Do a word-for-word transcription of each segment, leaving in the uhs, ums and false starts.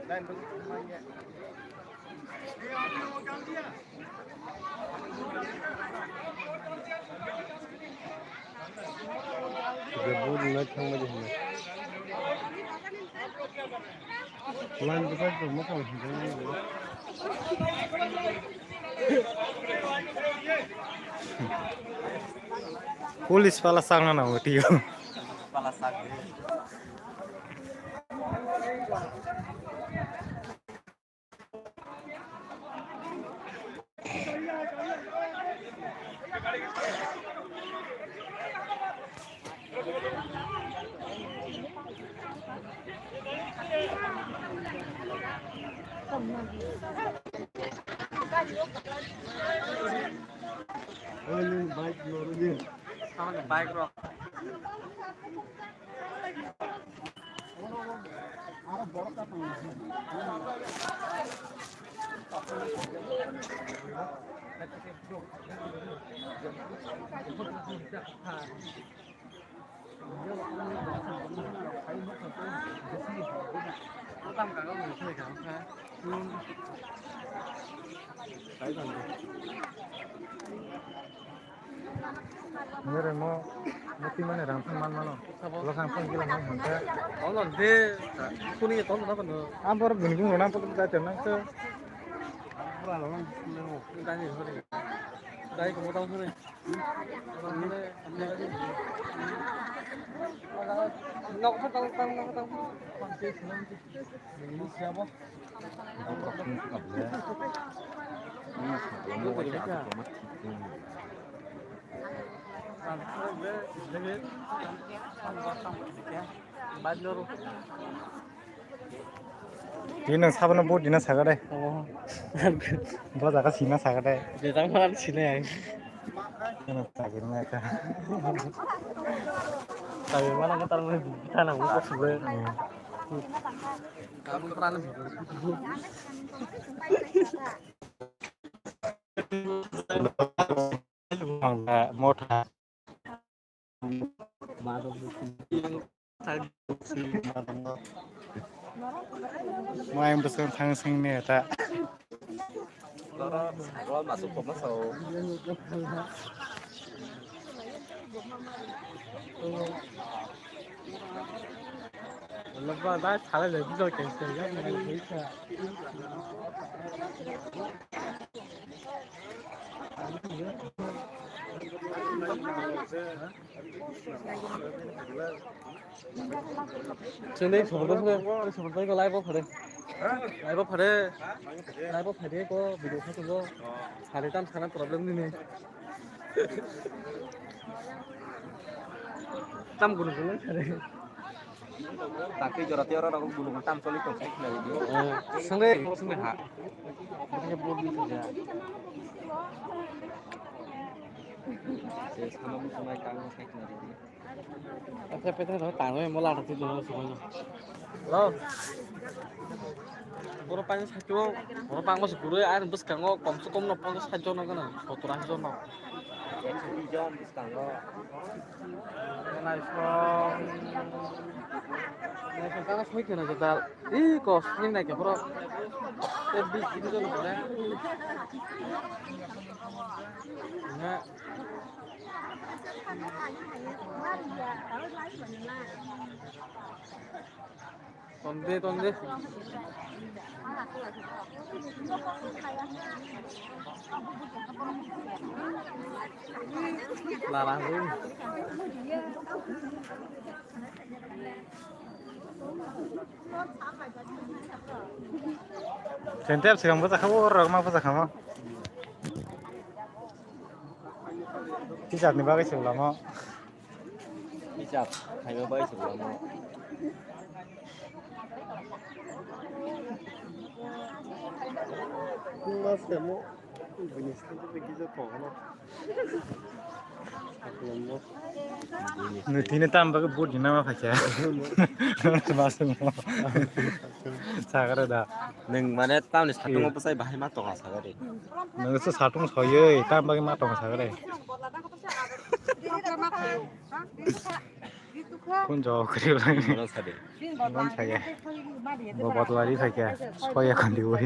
Line to fight for Mokang. Police pala sangna na hoti yo. Bike rok. Nere mo, mo timani rang phang man mano. Sabo. Lo sang phang gila nang hangke. Tolo de, kuni tolo na kono. Am bor bini bung rona pok jai tong nang se. Dai ko mo tong sore. Nok ko tong tong nok tong. Tini nang sabono bo dina saga de. Oh. Bo jaga sina saga de. Jejak ma sina yang. Ano tagir ma ka. Tagir ma nang tar mo ta nang ko sube. Hmm. Kamu pran. Motha. Mai bwswk thang sing ne ta. Chwng de sobo de sobo de sobo de live o phare. Live o phare. Live o phare ko video kha tongo. Sari tam sana problem ni ni. Tam gunu gunu sari. Takri jora tiara rok gunu tam choli tong sai khna video. Sangre sangre ha. Bini bol ni ja. Se sama musu mai kang sai khna video. Acha pete ro tang oi mola ta tu dino sumo. Lo. Boro pani sakyo, boro pangma se gurui, ar bwskango komse kom no ponchas sait jon no gana, sottor ashi jon no. Ekso di jon bwskango. Naisong. Naisong kana soi kena jeta. Ih, kos ni naikhe boro. Te bis di jon no kore. Na. Tonde, tonde. Lara hui. Sentep sekarang baca kamu orang apa baca kamu? Kisah nih bagai sebelah mau. Hijab, khaima bai se bwlamo. Mas kamo, bini sangko bigi jo tongana. Aklombo. Nui tini tam bagwi budi nama phaikha. Mas mo. Sagare da. Nwng mane tamni satungo bwsai bahai ma tonga sagare. Nwng se satung soyoi tam bagwi ma tonga sagare. Kun jo kri lai. Bono sade. Bono sade. Bo botla ri thake. Soya khandi oi.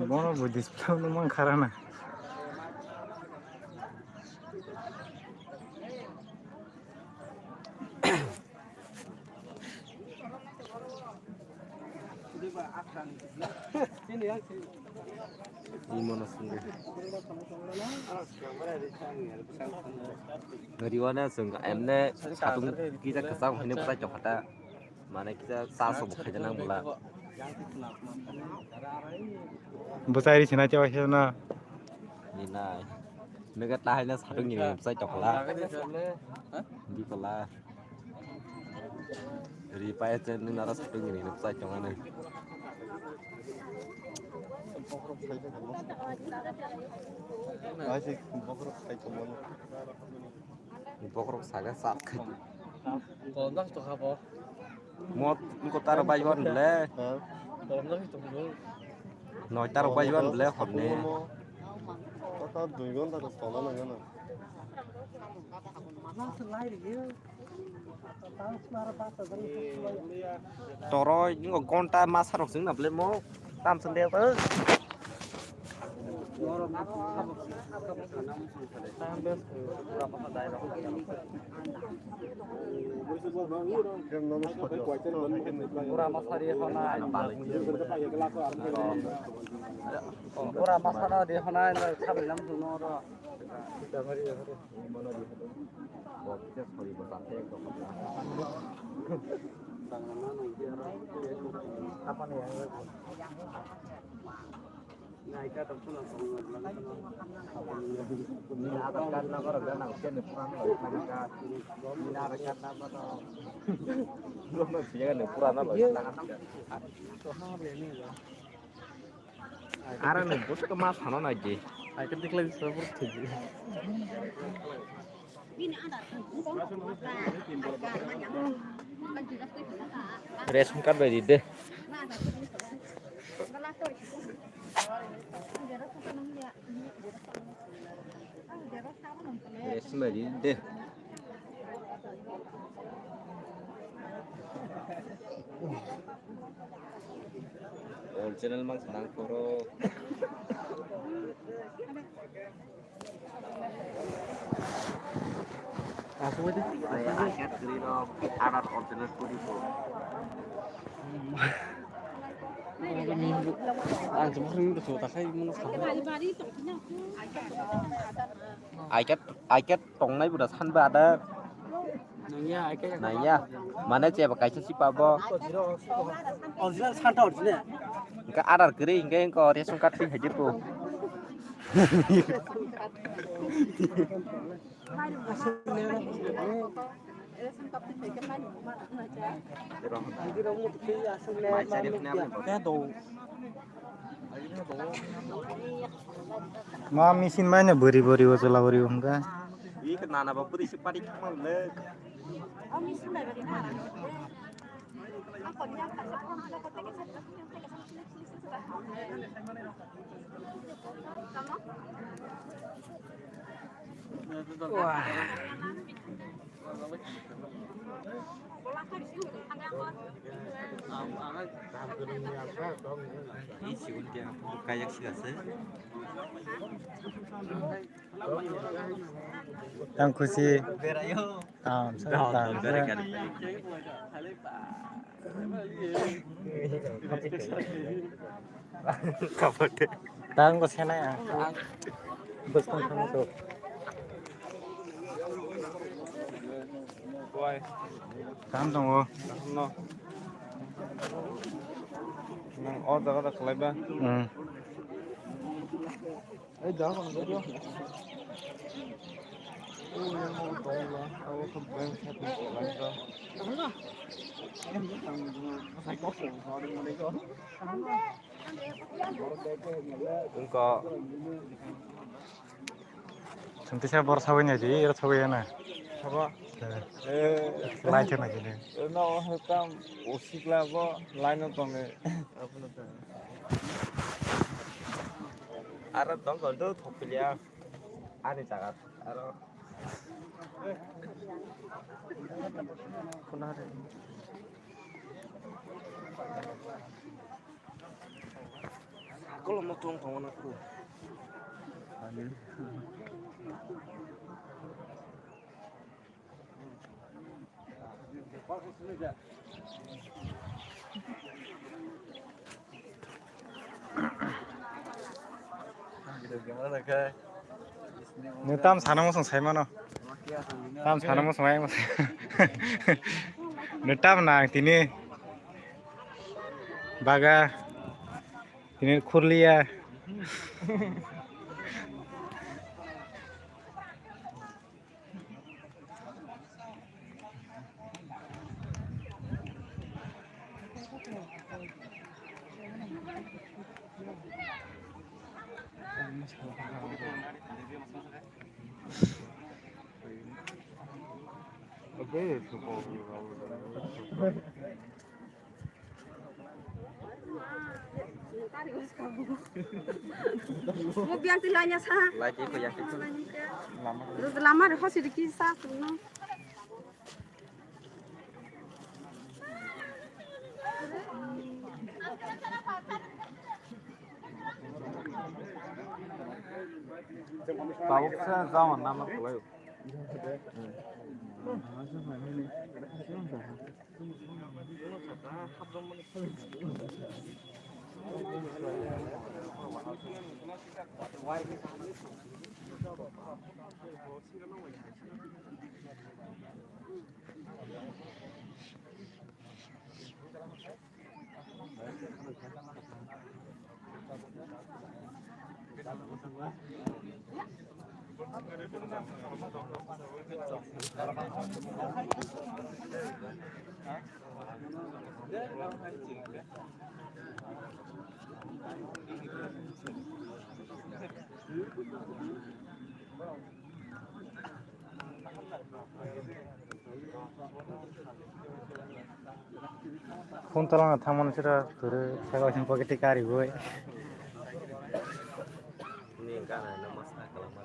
Bono bo display no man khara na. Imono sungwi. Riwana chwng emne satung kisa kwchang hwnwi bwsai tongkha ta. Mane kisa cha sobo khaina nang bwla. Bwsai ri sina chawi sina. Ni nai. Nega ta haina satung ni bwsai tongkha la. Di kola. Ri pai chen ni nara satung ni bwsai tongkha nai. Bokrok saka sat khai. Kolom jak to khabo. Mot ko tar bai ban le. Kolom jak to khabo. Noi tar bai ban le horni. Kota dui gonta to tola na gana. Toroi ngo gonta masa rok sing na ble mo. Tam sende ta. Pura masa ri honai. Pura masa no ri honai, no sabri nam suno ro. Nini Aadhaar card number rok gana, sini purana rok gana ka. Nini Aadhaar card number rok. Rok no siya ni purana rok gana ka. Ara ni bus ko ma sano na ji. Ai ka dikla di sabur thik. Ration card bai di de. Ration bai di de. Original mang sanang koro. Aswk de. Ai, ai, kat kri no, arat original kuri ko. Ang jemuk ring de so ta khai mun sa. Ai kat, ai kat tongnai buda san ba ada. Nangya, ai kat. Nangya. Mana cheba kaisa si pabo. Original santa original. Engka aadhaar kwrwi hinkhe engko ration card twi haidi po. Ma machine mai no bwrwi bwrwi o chwla bwrwi o hwnka. Wi khe nana ba bwrwi se pari khamang le. Ang khusi. Tang sa tang sa. Tang ko senai ang. Bwskang thang to. Tang tongo. Nang o jaga da khlai ba. Hmm. Ai da ko no. Wngkha. Chwng tisa bor sawi nai di, ero sawi ya na. Sabo? Eh. Eh. Lai khe nai di. No, tam usikla bo line no tongo. Aro tong kon do thok piliya. Ani jaga aro. Kuna re. Kolom no tong tong na ku. Nwng tam sana muchung sai mano. Tam sana muchung ai muchung. Nwng tam nang tini. Baga. Tini khurliya. Mo biang ti lanya sa. Lai ti ko ya ti ko. Lama. Lama re hosi ki sa no. Tabuk se jaman nama khwlaio. Phone tola no thangmani sira turu saka sing pocket kari boi. Ni gana na masa kalama.